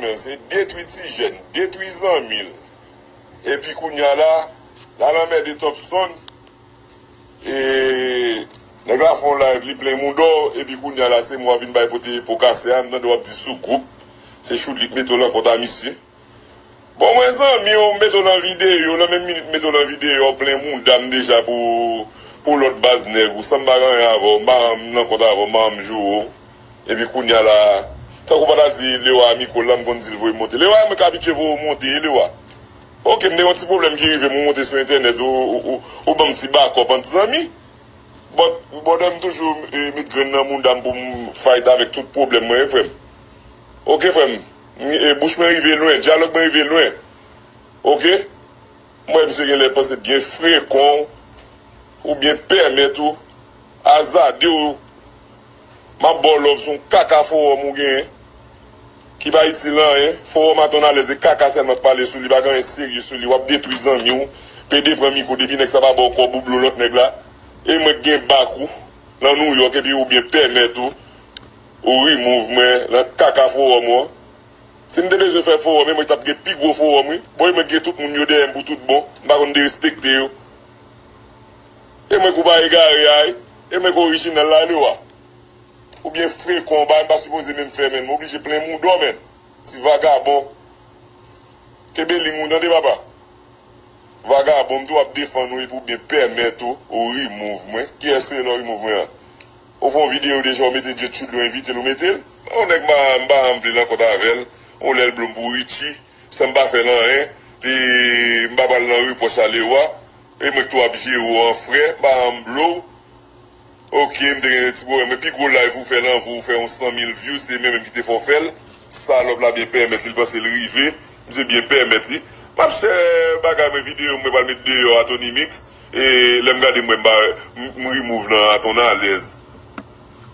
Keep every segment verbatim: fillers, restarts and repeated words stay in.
men, se detwi ti jèn, detwi zanmi l. Epi kounye a la, l al anmède Topson. E, nèg la fè yon live, li plen mouda w, epi kounye a la, se mwen w ap vin bay pote po kase a, m tande w ap di sou gwoup, se Choudly k mete w nan kont a misye. Bon, mwen zanmi w, m mete w nan videyo, nan menm minit m mete w nan videyo, w plen mouda m deja pou, pou lòt baz nèg ou, san m pa gen anyen avè w, m pa janm nan kont avè w, m pa janm joure w. Epi kounye a la, tankou w pa ta di Lewa a mikwo l la, m konn di l voye m monte. Lewa, mwen ka abitye voye w monte, Lewa. Oke, m te gen yon ti pwoblèm ki rive m, ou monte sou entènèt, ou, ou, ou, ou ban m ti bakòp ant zanmi. But, brother, m toujou, e, met grenn nan mouda m pou m fight avèk tout pwoblèm mwen, wi, frè m. Oke, frè m. M, e, bouch mwen rive lwen, dyalòg mwen rive lwen. Oke? M wè misye genlè panse byen frekan w, oubyen pèmèt ou, azade w, m ap ba w love sou yon kaka fowòm ou genyen, ki pa itil anyen. Fowòm a Ton Alèz, e kaka sèlman k pale sou li, pa gen anyen serye sou li. W ap detwi zanmi w, pede pran mikwo, depi nèg sa pa ba w kòb ou blow lòt nèg la. E mwen k gen bak ou nan Nouyòk, epi oubyen pèmèt ou, ou remove mwen nan kaka fowòm ou an. Si m te bezwen fè fowòm, e mwen t ap gen pi gwo fowòm, wi. Bon, e mwen k gen tout moun yo dèyè m pou tout bon. M pa konn derespekte yo. E mwen k ou pa egare a, wi. E mwen k orijinal la, Lewa. Oubyen frekan w, bagay m pa sipoze menm fè, menm. M oblije plen mouda w, menm. Ti vagabon. Kenbe liy ou, tande, papa. Vagabon, m tou ap defann ou epi w byen pèmèt ou, ou remove mwen. Kiyès ou ye lè w remove mwen an? Ou fè yon videyo deja, ou mete Jet Choudly, ou envite l, ou mete l. Yon nèg m pa, m pa janm vle nan kont avè l. Yon lè l blow m pou Richie, san m pa fè l anyen. Li, m pa pral nan repwòch a Lewa. E mwen k tou ap jere w an frè, m pa janm blow w. Oke, m te gen ti pwoblèm. Men pi gwo live ou fè l anvan ou fè yon san mil views, se mwen menm ki te fè w fè l. Salòp la byen pèmèt li, l panse l rive. Misye byen pèmèt li. M ap share bagay mwen, videyo mwen pral met deyò a Tony Mix. E lè m gade m wè m pa, m, m remove nan a Ton Alèz.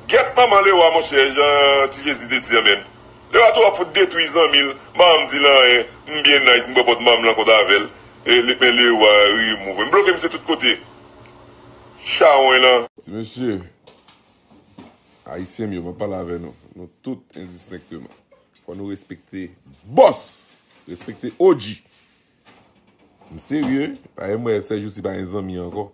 Gyèt manman Lewa, monchè, jan Ti Jezi te di a menm. Lewa twò fout detwi zanmi l. M pa janm di l anyen. M byen nice, m pran pòz manman m nan kont avè l. E li, men Lewa remove. M bloke misye tout kote. Chawony lan. Ti mesye, Ayisyen m yo, m ap pale avè nou. Nou tout endistenkteman. Fò nou respekte bòs. Respekte O G. M serye. Paske m wè sèjousi pa gen zanmi ankò.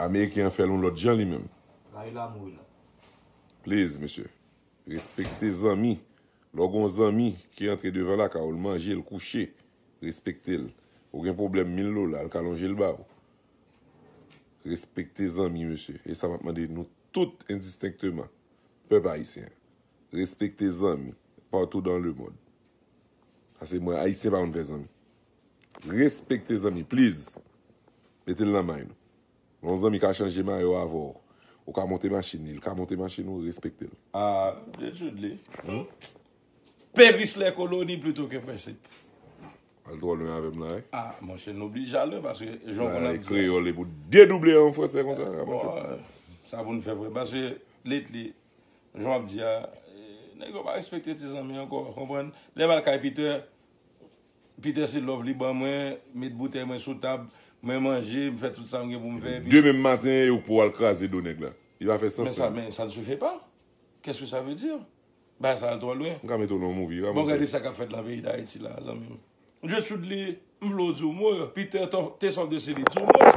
Ameriken an fè l yon lòt jan li menm. Rayi la mouri la. Please, mesye. Respekte zanmi. Lè w gen yon zanmi ki antre devan lakay ou, l manje, l kouche, respekte l. Ou gen pwoblèm mil dola, l ka lonje l ba ou. Respekte zanmi, mesye. E sa m ap mande nou tout endistenkteman. Pèp ayisyen. Respekte zanmi. Partout dans le monde. Sa se mwen, ayisyen pa konn fè zanmi. Respekte zanmi, please. Mete l nan may nou. Yon zanmi ka chanje mayo avè w. Ou ka monte machin li, li ka monte machin ou, respekte l. Ah, Jet Choudly. Peris lè koloni plito ke prensip. Al twò lwen avè m la, wi. Ah, monchè, n oblije al lwen, paske jan w konn ap di a. Kreyòl e pou dedouble an fransè konsa, bon, sa pou n fè vre, paske lately, jan w ap di a, eh, nèg yo pa respekte ti zanmi ankò, konprann? Lè m al kay Peter, Peter se love li ban mwen, met boutèy mwen sou tab, mwen manje, m fè tout sa m gen pou m fè, epi demen maten, yo pou al kraze do nèg la. Li pa fè sans menm. Men sa, men ça ne se fait pas. Qu'est-ce que ça veut dire? Bagay sa al twò lwen. M ka mete w nan yon movie, wi. Bon, gade sa k ap fèt nan peyi Dayiti la, zanmi m. Jet Choudly, m vle w di yon mo, Peter, te sòf de seli, di yon mo.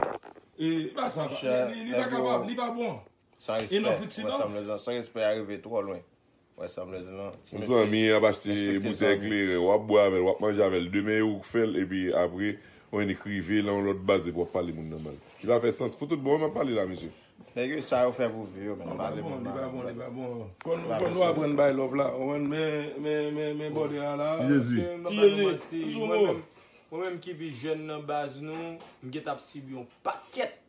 E, bagay sa, li, li pa kapab, li pa bon. San respè, wè sanble jan, san respè a rive twò lwen. Wè sanble jan, non. Ti mesye, zanmi ap achte boutèy kleren, w ap bwè avè l, w ap manje avè l. Demen yo k fè l, epi apre, yon nèg rive nan yon lòt baz, epi w ap pale moun nan mal. Li pa fè sans. Pou tout bon, m ap pale la, mesye. Nèg yo sa yo fè pou vi yo, men. Li pa bon, li pa bon, li pa bon. Fò nou, fò nou aprann bay love la. Ou konprann, men, men, men, men bòdè a la. Ti Jezi. Ti Jezi. Mwen menm, mwen menm ki pi jèn nan baz nou, m gentan ap sibi yon pakèt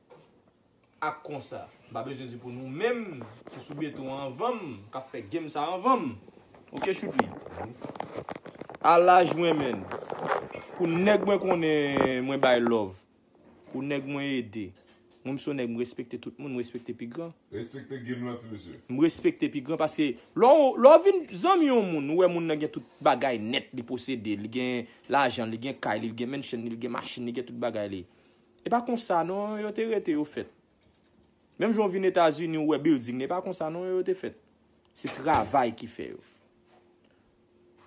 ak konsa. M pa bezwen di pou nou menm ki sou beton anvan m, k ap fè game sa anvan m. Oke, Choudly. A laj mwen, menn. Pou nèg mwen konnen mwen bay love. Pou nèg mwen ede. Mwen, m se yon nèg, m respekte tout moun, m respekte pi gran. Respekte game lan, ti mesye. M respekte pi gran paske lè w, lè w vin zanmi yon moun, ou wè moun nan gen tout bagay nèt, li posede, li gen lajan, li gen kay li, li gen mansion li, li gen machin, li gen tout bagay li. E pa konsa non yo te rete yo fèt. Menm jan w vin Etazini, ou wè building, e pa konsa non yo te fèt. Se travay ki fè yo.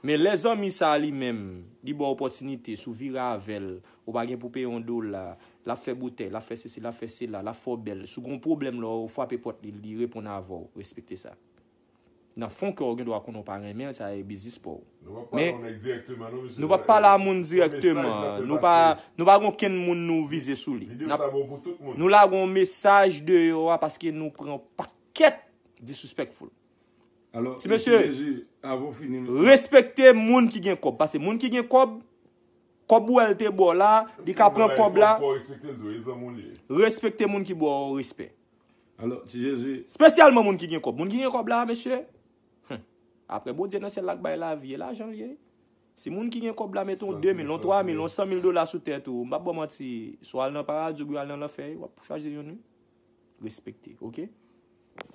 Men lè zanmi sa a li menm, li ba w opòtinite, si w vire avè l, ou pa gen pou peye yon dola, l ap fè boutèy, l ap fè sesi, l ap fè sela, l ap fè w bèl. Si w gen yon pwoblèm la, ou frape pòt li, li reponn avè w. Respekte sa. Nan fon kè w, ou gen dwa konnen w pa renmen l, sa e biznis pa w. Men, nou p ap pale a moun dirèkteman. Nou pa, nou pa gen okenn moun nou vize sou li. N ap, nou lage yon mesaj deyò a paske nou pran pakèt disrespectful. Ti mesye, respekte moun ki gen kòb. Paske moun ki gen kòb, kòb ou wè l te ba w la, li ka pran kòb la. Respekte moun ki ba w respè. Espesyalman moun ki gen kòb. Moun ki gen kòb la, mesye, apre Bondye nan syèl la k bay lavi, e lajan l ye. Si moun ki gen kòb la mete yon de mil, yon twa mil, yon san mil dola sou tèt ou, m p ap ba w manti, si w al nan paradi oubyen w al nan lanfè, w ap chwazi youn wi. Respekte, oke?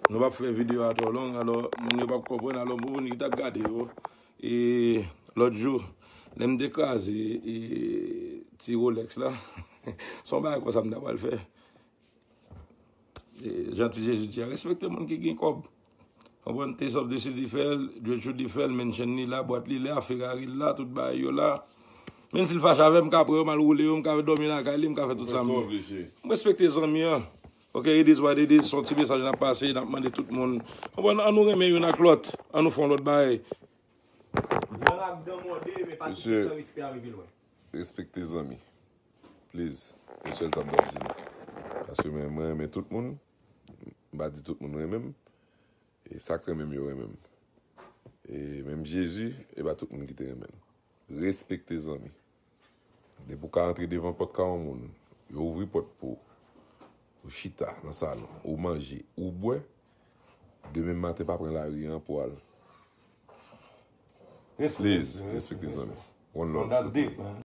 Nou p ap fè videyo a twò long, alò, moun yo p ap konprann, alò, pou moun ki t ap gade yo, e, lòt jou, lè m te kraze, e, ti Rolex la, se yon bagay konsa m ta pral fè. E, jan Ti Jezi di a, respekte moun ki gen kòb. Konprann? Taste of the City fè l, Dread Truth fè l, mention li la, bwat li la, Ferrari l la, tout bagay yo la. Menm si l fache avè m, m ka pran yo, m al woule yo, m ka dòmi lakay li, m ka fè tout sa m vle. M respekte zanmi an. Ok, it is what it is, se yon ti mesaj n ap pase, n ap mande tout moun. Konprann? Ann nou renmen youn ak lòt, ann nou fè yon lòt bagay. Lang ak dan mòde, men pa kite san respè a rive lwen. Respekte zanmi. Please, se sèl sa m t ap di nou. Paske mwen, mwen renmen tout moun. M pa di tout moun renmen m. E sa k renmen m yo renmen m. E menm Jezi, e pa tout moun ki te renmen l. Respekte zanmi. Depi w ka antre devan pòt kay yon moun, yo ouvri pòt pou ou, ou chita nan salon, ou manje, ou bwè, demen maten pa pran lari an pou al. Please, respekte zanmi. One love.